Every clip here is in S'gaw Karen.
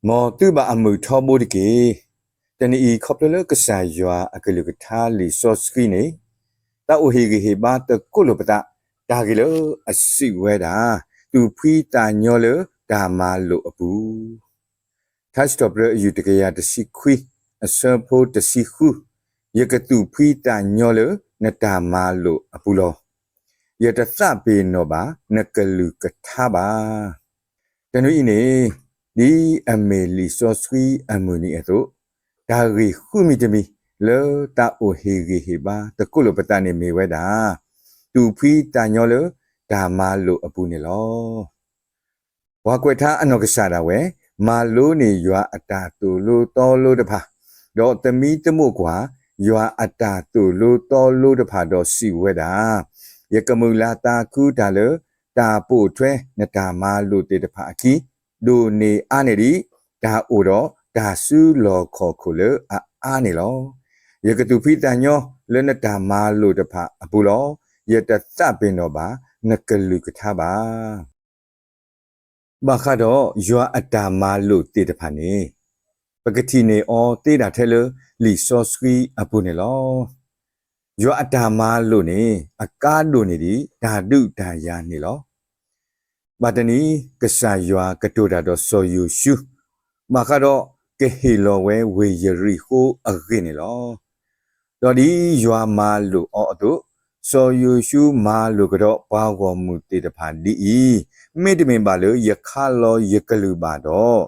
မ်သုဘၣ်အမုာ်ထီဘိတက့ၢ်. တနံၤအံၤ ခီဖျိလၢကစၢ်ယွၤအကလုၢ်ကထါလံာ်စီဆှံန့ၣ် သးအိၣ်ဟ့ၣ်ဂံၢ်ဟ့ၣ်ဘါသကိးလိာ်ပသး တၢ်ဂ့ၢ်လၢအစံးဝဲဒၣ်, သူၣ်ဖှံသးညီလၢတၢ်မၤလိာ်အပူၤ. ထါစံးထီၣ်ပတြၢၤအယူၢ်တကယၤတဆံခွံ အဆၢဖိတဆံဃု, ယကသူၣ်ဖှံသးညီလၢနတၢ်မၤလိာ်အပူၤလီၤ. ယတသးပ့ၤနီၣ်ဘၣ်နကလုၢ်ကထါဘၣ်. တနွံအံၤန့ၣ် ဒ်အမ့ၢ်လံာ်စီဆှံအမုၢ်နံၤအသိး, တၢ်ဂ့ၢ်ဃုမံၤတမံၤ လၢသးအိၣ်ဟ့ၣ်ဂံၢ်ဟ့ၣ်ဘါသကိးလိာ်ပသးန့ၣ်မ့ၢ်ဝဲဒၣ်, သူၣ်ဖှံသးညီလၢတၢ်မၤလိာ်အပူၤန့ၣ်လီၤ. ပှၤကွဲးထါအနီၢ်ကစၢ်ဒၣ်ဝဲ, မၤလိန့ၢ်ယွၤအတၢ်သိၣ်လိသီလိတဖၣ်, ဒီးသမံသမိးကွၢ် ယွၤအတၢ်သိၣ်လိသီလိတဖၣ်ဒီးစံးဝဲဒၣ်, ယကမုၢ်လၢ်သးခုတၢ်လၢ တၢ်ပိာ်ထွဲနတၢ်မၤလိာ်သ့ၣ်တဖၣ်အခံ, ဒိၣ်န့ၢ်အါန့ၢ်ဒံး တၢ်အိၣ်ဒီးတၢ်စုလီၢ်ခီၣ်ခိၣ်လၢအအါန့ၣ်လီၤ. ယကသူၣ်ဖှံသးညီလၢနတၢ်မၤလိာ်တဖၣ်အပူၤလီၤ. ယတသးပ့ၤနီၣ်ဘၣ်နကလုၢ်ကထါဘၣ်. ဘၣ်ဃးဒီးယွၤအတၢ်မၤလိာ်သ့ၣ်တဖၣ်န့ၣ်, ပကထံၣ်န့ၢ်အီၤသ့ဒၣ်ထဲလၢလံာ်စီဆှံအပူၤန့ၣ်လီၤ. ယွၤအတၢ်မၤလိာ်န့ၣ် အကါဒိၣ်န့ၢ်ဒံးတၢ်ဒုးတၢ်ယၤန့ၣ်လီၤ. ဘၣ်တနံၤ ကစၢ်ယွၤကတိၤတၢ်ဒီးစီၤယိၤၡူ, ဘၣ်ဃးဒီးကဟ့ၣ်လီၤဝဲဝ့ၢ်ယရံၣ်ဃိအဂ့ၢ်န့ၣ်လီၤ. ဒီးဒ်ယွၤမၤလိာ်အီၤအသိး, စီၤယိၤၡူမၤလိာ်ကဒီးပှၤဂီၢ်မုၢ်သ့ၣ်တဖၣ်ဒ်အံၤ, မ့တမ့ၢ်ဘၣ်လၢယခါလီၤယကလုၢ်ဘၣ်ဒီး,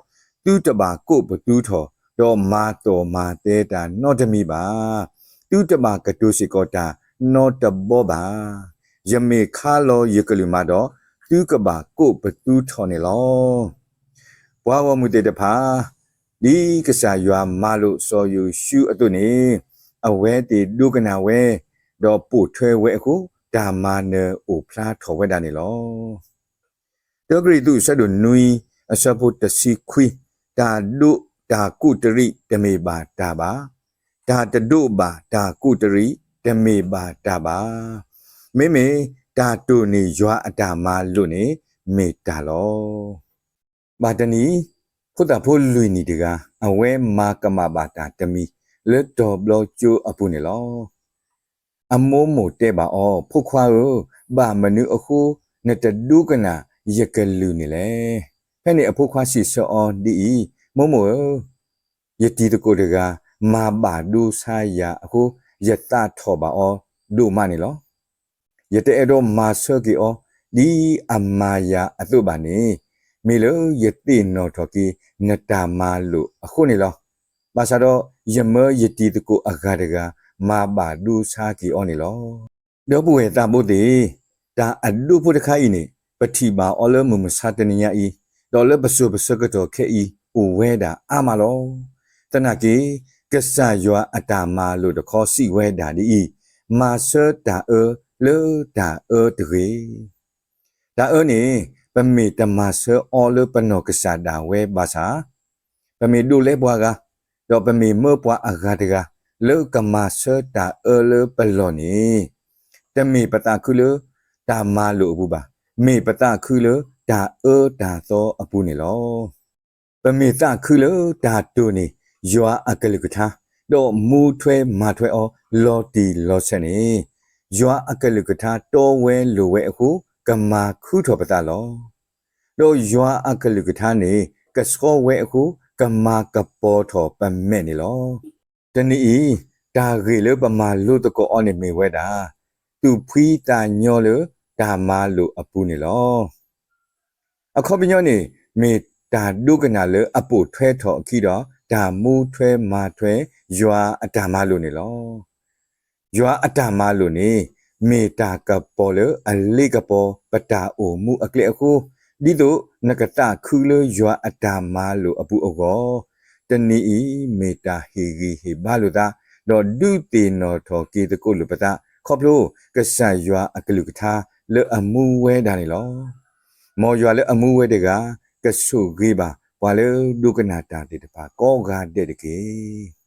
သုတဘၣ်ကိးပသူထီၣ်, ဒီးမၤသီၣ်မၤသဲတၢ်နီတမံၤဘၣ်. သုတဘၣ်ကတိၤစ့ၢ်ကီးတၢ်နီတဘီဘၣ်. ယမ့ၢ်ခါလီၤယကလုၢ်မးဒီး, သုကဘၣ်ကိးပသူထီၣ်န့ၣ်လီၤ. ပှၤဂီၢ်မုၢ်သ့ၣ်တဖၣ် ဒ်ကစၢ်ယွၤမၤလိာ်စီၤယိၤၡူအသိးန့ၣ်, အဝဲသ့ၣ်ဒိကနၣ်ဝဲ, ဒီးပိာ်ထွဲဝဲအဃိ, တၢ်မၤနၢၤအိၣ်ဖျါထီၣ်ဝဲဒၣ်န့ၣ်လီၤ. တၢကရံၣ်သူး အဆၢဒိၣ်နွံ အဆၢဖိတဆံခွံ, တၢ်ဒိးတၢ်ကူးတရံးတမ့ၢ်ဘၣ်တၢ်ဘၣ်. တၢ်တဒိးဘၣ်တၢ်ကူးတရံးတမ့ၢ်ဘၣ်တၢ်ဘၣ်. မ့မ့ၢ်တၢ်တိၢ်န့ၢ်ယွၤအတၢ်မၤလိာ်န့ၣ်မ့ၢ်တၢ်လီၤ. ဘၣ်တနံၤ ဖိသၣ်ဖိလွံၢ်နံၣ်တဂၤ အဝဲမၤကမၣ်ဘၣ်တၢ်တမံၤ လၢတီၤဘျီကၠိအပူၤန့ၣ်လီၤ. အမိၢ်မိၢ်တဲဘၣ်အီၤ, ဖိခွါဧၢ, ဘၣ်မနုၤအဃိ နတဒိကနၣ်ယကလုၢ်န့ၣ်လဲၣ်. ဖဲန့ၣ်အဖိခွါစံးဆၢအီၤဒ်အံၤ, မိၢ်မိၢ်ဧၢ, ယတံၤသကိးတဂၤ မၤဘၣ်ဒိဆါယၤအဃိ, ယသးထီၣ်ဘၣ်အီၤဒိၣ်မးန့ၣ်လီၤ. ယတအဲၣ်ဒိးမၤဆၢက့ၤအီၤ ဒ်အမၤယၤအသိးဘၣ်န့ၣ်, မ့ၢ်လၢယသ့ၣ်နီၣ်ထီၣ်က့ၤ နတၢ်မၤလိာ်အဃိန့ၣ်လီၤ. ဘၣ်ဆၣ်ဒီး ယမၢယတံၤသကိးအဂၤတဂၤ မၤဘၣ်ဒိဆါက့ၤအီၤန့ၣ်လီၤ. ဒီပုၢ်ဝဲၢ်သးဘိသ့ၣ်, တၢ်အဒိဖိတခါအံၤန့ၣ် ပထံၣ်ဘၣ်အီၤလၢမုၢ်မဆါတနံၤညါအံၤ, ဒီးလၢပစိၤပဆၢကတီၢ်ခဲအံၤ အိၣ်ဝဲဒၣ်အါမးလီၤ. သနာ်က့ ကစၢ်ယွၤအတၢ်မၤလိာ်တခီစံးဝဲဒၣ်ဒ်အံၤ, မၤဆၢတၢ်အၢလၢတၢ်အၢတဂ့ၤ. တၢ်အၢန့ၣ် ပမ့ၢ်တမၤဆၢအီၤလၢပနီၢ်ကစၢ်ဒၣ်ဝဲဘၣ်ဆၣ်, ပမ့ၢ်ဒိးလဲပှၤဂၤ, ဒီးပမ့ၢ်မၢပှၤအဂၤတဂၤ လၢကမၤဆၢတၢ်အၢလၢပလီၢ်န့ၣ်, တမ့ၢ်ပသးခုလၢတၢ်မၤလိာ်အပူၤဘၣ်, မ့ၢ်ပသးခုလၢတၢ်အၢတၢ်သီအပူၤန့ၣ်လီၤ. ပမ့ၢ်သးခုလၢတၢ်တိၢ်န့ၢ်ယွၤအကလုၢ်ကထါ, ဒီးမူထွဲမၤထွဲအီၤလီၤတံၢ်လီၤဆဲးန့ၣ်, ယွၤအကလုၢ်ကထါတီဝဲလိၤဝဲအဃိ, ကမၤခုထီၣ်ပသးလီၤ. ဒီးယွၤအကလုၢ်ကထါန့ၣ် ကဆှီဝဲအဃိ, ကမၤကပီၤထီၣ်ပမဲာ်န့ၣ်လီၤ. တနံၤအံၤ တၢ်ဂ့ၢ်လၢပမၤလိသကိးအီၤန့ၣ်မ့ၢ်ဝဲဒၣ်, သူၣ်ဖှံသးညီလၢတၢ်မၤလိာ်အပူၤန့ၣ်လီၤ. အခီပညီန့ၣ် မ့ၢ်တၢ်ဒိကနၣ်လၢအပိာ်ထွဲထီၣ်အခံဒီး တၢ်မူထွဲမၤထွဲယွၤအတၢ်မၤလိာ်န့ၣ်လီၤ. ယွၤအတၢ်မၤလိာ်န့ၣ် မ့ၢ်တၢ်ကပီၤလၢအလ့ကပီၤပတၢ်အိၣ်မူအကျဲအဃိ, ဒ်သိးနကသးခုလၢယွၤအတၢ်မၤလိာ်အပူၤအဂီၢ်, တနံၤအံၤမ့ၢ်တၢ်ဟ့ၣ်ဂံၢ်ဟ့ၣ်ဘါလိာ်သး, ဒီးဒုးသ့ၣ်နီၣ်ထီၣ်က့ၤသကိးလိာ်ပသး ခီဖျိကစၢ်ယွၤအကလုၢ်ကထါလၢအမူဝဲဒၣ်န့ၣ်လီၤ. မ်ယွၤလၢအမူဝဲတဂၤ ကဆိၣ်ဂ့ၤဘၣ်ပှၤလၢဒိကနၣ်တၢ်သ့ၣ်တဖၣ်ကိးဂၤဒဲးတက့ၢ်.